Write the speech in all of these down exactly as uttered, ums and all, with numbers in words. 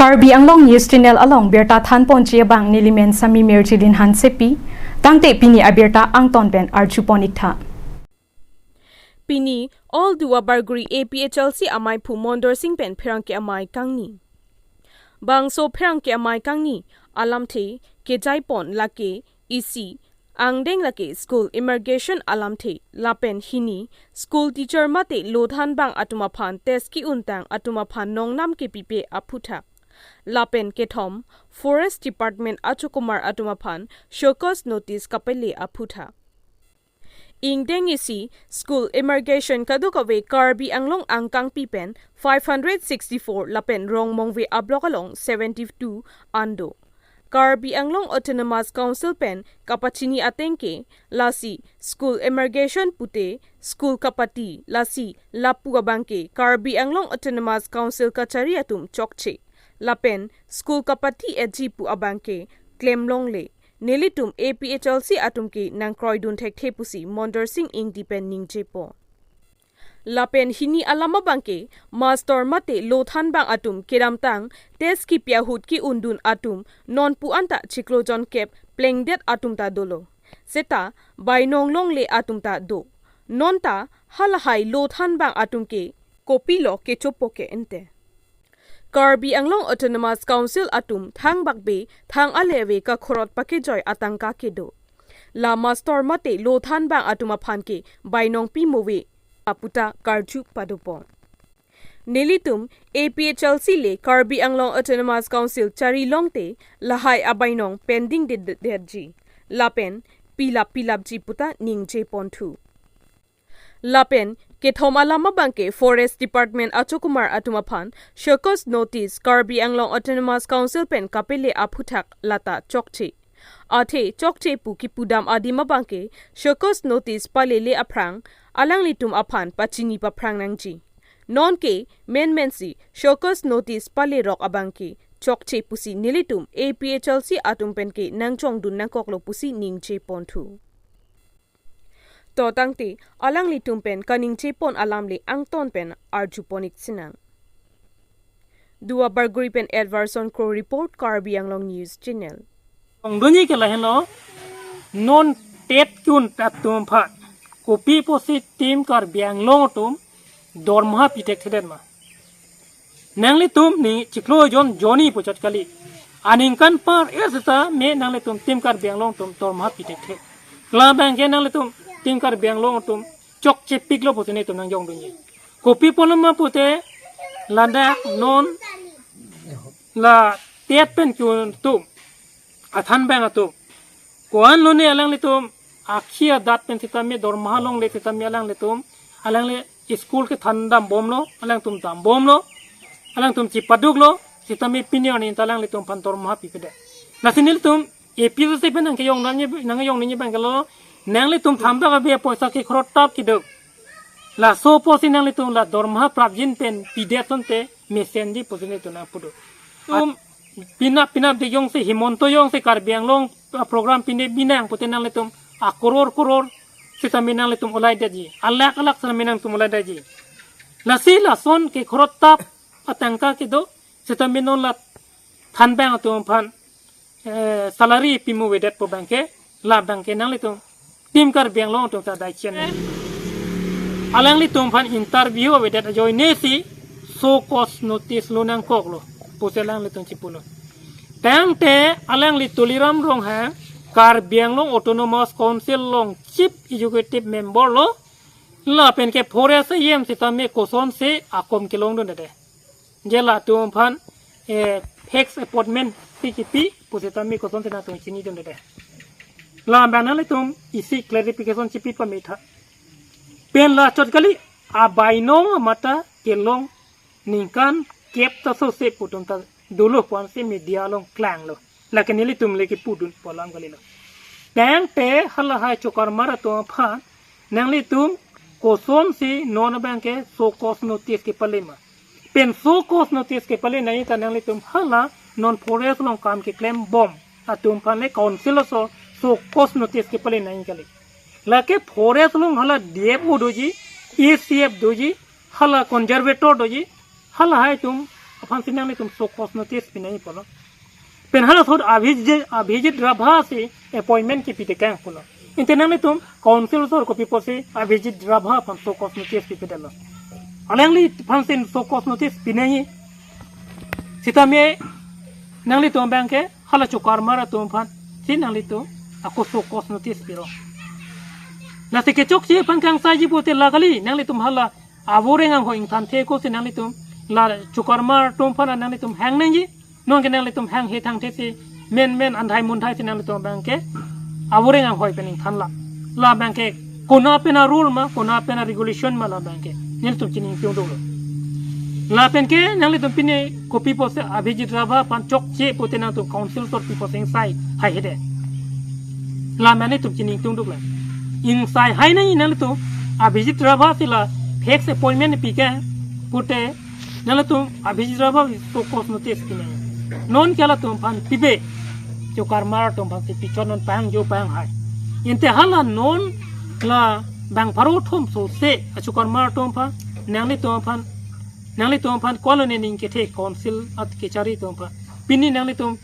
Karbi Anglong News Channel along birta thanponji abang nelimen Sami Mirjilin Hansepi, tangte pini abirta angton pen arjupon iktha. Pini, All Duar Bagori A P H L C amei aphu Mondor Singh pen pherangke amei kangni. Bangso pherangke amei kangni alamthe kejaipon lake isi, angdeng lake school immigration alamthe, lapen hini, school teacher mate lothanbang atum aphan test ki-untang atum aphan nongnam kepipe aphuthak. Lapen kethom, Forest Department achokumar atum aphan show cause notice kapele aphuthak. Ingdeng isi, school immigration kadokave Karbi Anglong angkangpi pen five hundred sixty-four lapen Rongmongve a-block along seventy-two an do. Karbi Anglong Autonomous Council pen kapachini ateng ke, lasi school immigration pute school kapati, lasi lapu abang ke Karbi Anglong Autonomous Council kachari atum chokche. Lapen school kapati etji pu abang ke klemlongle. Nelitum A P H L C atum ke nangkroidun thekthe pusi Mondor Singh Ingti pen ningjepo. Lapen hini alam abang ke, mastor mate lothanbang atum kedamtang test kipi ahut ki-undun atum nonpu anta chiklo jonkep plengdet atum ta dolo. Seta bainong longle atum ta do. Nonta halahai lothanbang atum ke kopilo kechopo ke ente. Karbi Anglong Autonomous Council atum thangbakbe thang aleve kakhorot pakejoi atangka kedo. La mastor mate lothanbang atum aphan ke bainong pimove aputa karju padopo. Nelitum A P H L C le Karbi Anglong Autonomous Council chari longte lahai abainong pending de- de- detji. Lapen pilap pilapji puta ningjeponthu. Lapen kethom alam abang ke Forest Department achokumar atum aphan show cause notice Karbi Anglong Autonomous Council pen kapele aphuthak lata chokche. Athe chokche pu kipudam adim abang ke show cause notice palele aphrang alanglitum aphan pachini paphrang nangji. Nonke menmensi show cause notice palerok abang ke chokche pusi nelitum A P H L C atum pen ke nangjongdun nangkoklo pusi ningjeponthu. To tangte, alanglitum pen kaningjepon alam le angton pen arjupon iksinang. Duar Bagori pen Edwardson Kro report, Karbi Anglong News Channel. Ongdunji ke lahenlo, non tet kun atum aphan kopi pusi Team Karbi Anglong atum dormaha pithekthe det ma. Nanglitum ni chiklo jon jonni puchot kali. Aningkan par er seta me nanglitum Team Karbi Anglong atum dormaha pithekthe. Labang ke nanglitum Team Karbi Anglong atum chokchepiklo pusi nelitum nangjongdunji. Kopi apotlo ma pute ladak non la tet pen kun atum, athanbang atum. Ko-an lone alanglitum akhi adat pen sitame dormaha longle sitame alanglitum, alangli school kethan dambomlo, alangtum dambomlo, alangtum chipaduklo, sitame pini arni ta alanglitum aphan dormaha pipedet. Lasi nelitum A P H L C pen nangkejong nangji, nangkejong nangji abang ke lo, nanglitum thambak abe poisa kekhorot tap kedo. Laso pusi nanglitum la dormaha prapjin pen pidet asonte mesenji pusi nelitum nangpudo. Tum pinap pinap de jongsi Himanta jongsi Karbi Anglong, ah, program pine binong pute nanglitum akoror koror sitame nanglitum ulaidetji. Alakh alakh sitame nanglitum ulaidetji. Lasi lason kekhorot tap atangka kedo sitame non la thanbang atum aphan, eh, salary pimuvedet pu abang ke, labang ke nanglitum Team Karbi Anglong atum ta daichen. Alanglitum aphan interview avedet ajoine si show cause notice lo nangkoklo pusi alanglitum chipulo. Tangte alangli Tuliram Ronghang Karbi Anglong Autonomous Council along Chief Executive Member lo, lapen ke Forest A M sitame kosonsi akom kelongdunde. Je latum aphan, eh, fixed appointment si kipi pu sitame kosonsi nangtum chinidunde. Labang nanglitum isi clarification chipi pametha. Pen la chot kali abainong amata kelong ningkan kep ta sose pu atum ta dolo pu-ansi media along klanglo. Lake nelitum le kipudunpo alam kalilo. Tangte halahai chokarmar atum aphan nanglitum kosonsi non abang ke show cause notice kepale ma. Pen show cause notice kepale nangji ta nanglitum hala non forest along kam keklembom atum aphan le council aso show cause notice kepale nangji kali. Lake forest along hala D F O doji, A C F doji, hala conservator doji, halahai atum aphansi nanglitum show cause notice pinangji pulo. Pen halaso ahut Abhijit, Abhijit Rabha si appointment kipi tekang pulo. Ante nanglitum council asor kopi pusi Abhijit Rabha aphan show cause notice pipedetlo. Alangliphansi show cause notice pinangji. Sitame nanglitum abangke hala Chokarmar atum aphansi nanglitum ako show cause notice pilo. Lasi kechokche aphan kangsaiji pute la kali, nanglitum hala avoreng anghoi ingthanthe ako si nanglitum la Chokarmar atum aphan nanglitum hang nangji. Nonke nanglitum hanghe thangthe si menmen andhai mundhai si nanglitum abangke avoreng anghoi pen ingthanlo. La abangke konat pen a-rule ma, konat pen a-regulation ma la abangke, nelitum chini ingtungduklo. Lapenke nanglitum pine kopi pusi Abhijit Rabha aphan chokche pute nangtum council asor pi pusi ingsai haihede. La mane tum chini ingtungduklo. Ingsai hai nangji nanglitum, Abhijit Rabha si la fix appointment pike pute nanglitum Abhijit Rabha show cause notice pinangji. Nonke halatum aphan pipe, Chokarmar atum aphansi pichot, non pangjo panghai. Ante hala non la bang pharo kethom sose a-Chokarmar atum aphan, nanglitum aphan, nanglitum aphan ko-an lo nening kethe council at kechari atum aphan. Pini nanglitum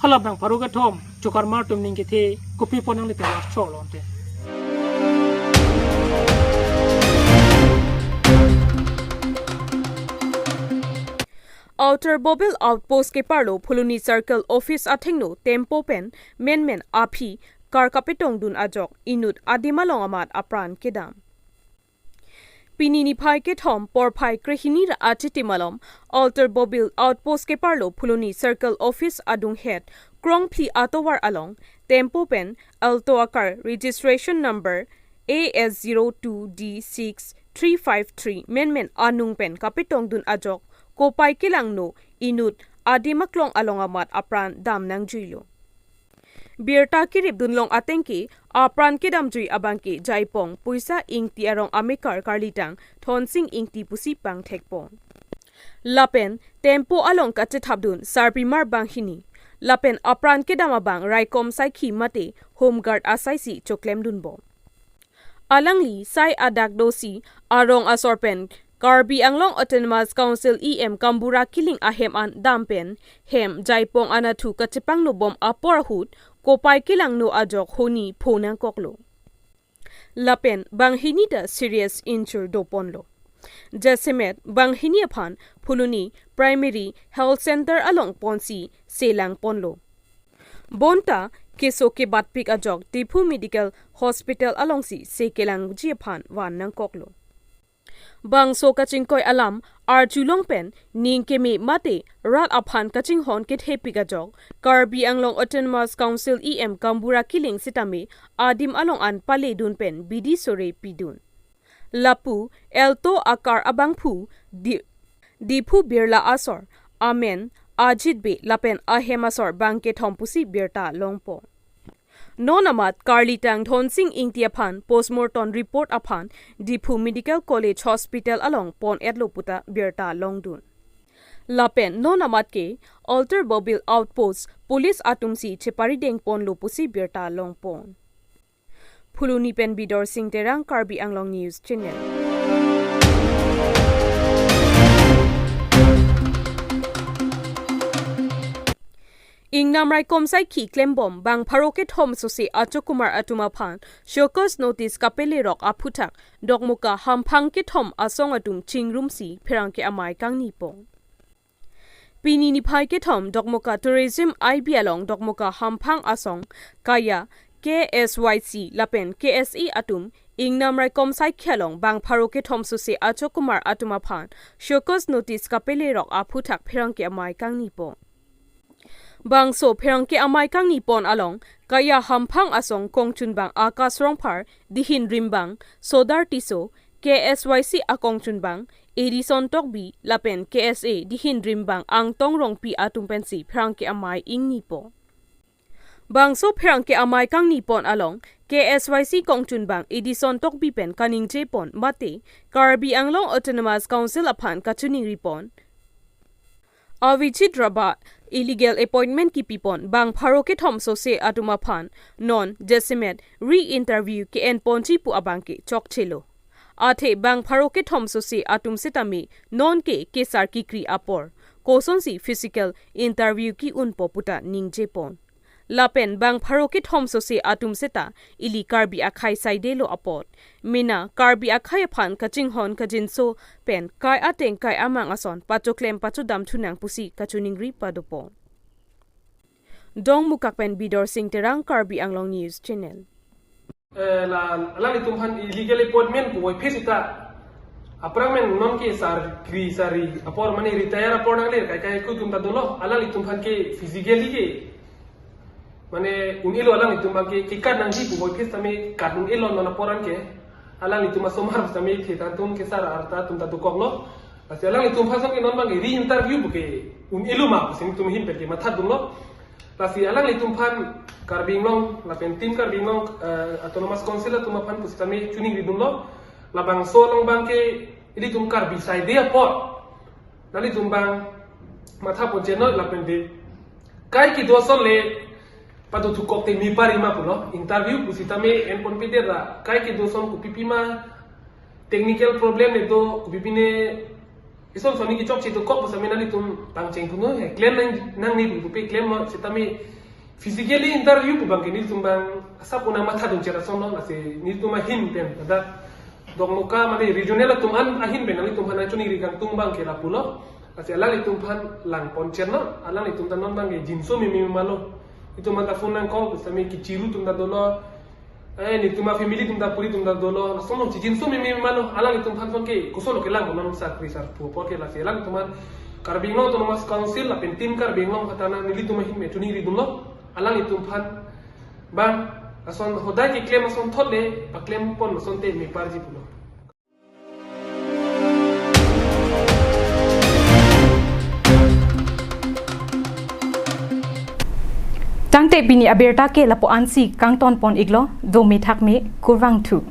hala bang pharo kethom Chokarmar atum ning kethe kopi pu nanglitum la choklo ante. Outer Bobil Outpost keparlo Phuloni Circle Office athengno tempo pen menmen aphi car kapetongdun ajok inut adim along amat apran kedam. Pini niphai kethom porphai krehini ra achitim alom Outer Bobil Outpost keparlo Phuloni Circle Office adunghet krongphli atovar along tempo pen Alto a-car registration number A S zero two D six three five three menmen anung pen kapetongdun ajok kopai kelangno inut adim aklong along amat apran dam nangjuilo. Birta keripdunlong atengke apran kedamjui abangke Jaipong Puisa Ingti arong amekar karlitang Thonsing Ingti pusi pangthekpon. Lapen tempo along kachethapdun sarpimar banghini. Lapen apran kedam abang raikom saikhi mate Home Guard asaisi choklemdunbom. Alangli sai adak dosi arong asor pen Karbi Anglong Autonomous Council E M Kambura Killing ahem an dam pen hem Jaipong anatthu kachepangnobom apor ahut kopai kelangno ajok honi pho nangkoklo. Lapen banghini ta serious injure doponlo. Jasemet banghini aphan Phuloni Primary Health Center along ponsi selangponlo. Bonta keso kebatpik ajok Diphu Medical Hospital alongsi se kelangji aphan van nangkoklo. Bangso kachingkoi alam arjulong pen ning keme mate rat aphan kachinghon kethepik ajok Karbi Anglong Autonomous Council E M Kambura Killing sitame adim along an paledun pen bidi sore pidun. Lapu Alto a-car abangphu Di-, Diphu Birla asor, amen Ajit Bey lapen ahem asor bang kethom pusi birta longpo. Non amat karlitang Thonsing Ingti aphan postmortem report aphan Diphu Medical College Hospital along pon-etlo puta birta longdun. Lapen non amat ke Outer Bobil Outpost Police atumsi cheparidengponlo pusi birta longpon. Phuloni pen Bidor Sing Terang, Karbi Anglong News Channel. Ingnam raikom saikhi klembom bang pharo kethom sose achokumar atum aphan show cause notice kapelerok aphuthak Dokmoka hamphang kethom asong atum chingrumsi pherangke amei kangnipon. Pini niphai kethom Dokmoka Tourism I B along Dokmoka hamphang asong kaya K S Y C lapen K S A atum ingnam raikom saikhi along bang pharo kethom sose achokumar atum aphan show cause notice kapelerok aphuthak pherangke amei kangnipon. Bangso pherangke amei kangnipon along kaya hamphang asong kongchunbang Akash Rongphar, dihin rimbang Sodar Tisso, K S Y C akongchunbang Edison Tokbi lapen K S A dihin rimbang Angtong Rongpi atum pensi pherangke amei ingnipo. Bangso pherangke amei kangnipon along K S Y C kongchunbang Edison Tokbi pen kaningjepon mate Karbi Anglong Autonomous Council aphan kachiningripon. Abhijit Rabha illegal appointment kipipon bang pharo kethom sose atum aphan non jasemet re-interview ke-enponji pu abangke chokchelo. Athe bang pharo kethom sose atum sitame nonke kesar kikri apor kosonsi physical interview ke-unpo puta ningjepon. Lapen bang pharo kethom sose atum seta ili Karbi akhei saidelo apot. Mena Karbi akhei aphan kachinghon kajinso pen kai ateng kai amang ason pachoklem pachodam thunang pusi kachiningri padopon. Dongmukak pen Bidor Sing Terang, Karbi Anglong News Channel. Eh, la, alanglitum aphan illegal appointment puvoiphit seta. Aphrang men non ke sarkri sari apor mane retire apor nangle kaikai atum ta dolo. Alanglitum aphan ke physically ke mane un-elo alanglitum abang ke kekat nangji puvoiphit tame kat un-elo non apor anke. Alanglitum asomar tame thetan atum ke sar arta atum ta dokoklo. Lasi alanglitum aphan ke non abang ke re-interview puke un-elo ma pusi nelitum ahin pen ke matha dunlo. Lasi alanglitum aphan Karbi Anglong lapen Team Karbi Anglong, eh, Autonomous Council atum aphan pusitame chiningri dunlo. Labangso along abang ke ilitum Karbi saide apot nanglitum abang matha ponchotnon lapen de kai kedo ason le pado thukok te mepar-i ma pulo. Interview pusitame enpon pidet ra kai kedo ason kopipi ma, technical problem le do, kopipi ne ison soni kechokche dokok pusitame nanglitum pangcheng punon he, klem nang, nangne pu pupe klem lo sitame physically interview pu abang ke nelitum abang asap unang matha dun chera song lo. Lasi nelitum ahin pen pada Dongmukak mane regional atum an ahin pen nanglitum aphan nangchiningri kangtung abang ke lapulo. Lasi alanglitum aphan lang ponchotnon, alanglitum ta non abang ke jinso meme ma lo. Itum anta phone nang call pusitame kechiru atum ta dolo. Eh, nelitum a-family atum ta puri atum ta dolo. Lason lo chijinso meme ma lo. Alanglitum aphan phone ke koson lo kelang non sarkri sarpo apor ke. Lasi alanglitum aphan Karbi Anglong Autonomous Council lapen Team Karbi Anglong khatana nelitum ahin pen chiningri dunlo. Alanglitum aphan abang ason hodai keklem asonthot le paklem pon asonte meparji pulo. Tangte pini abirta ke lapu-ansi kangton pon-iklo, dome thakme, kurvangthu.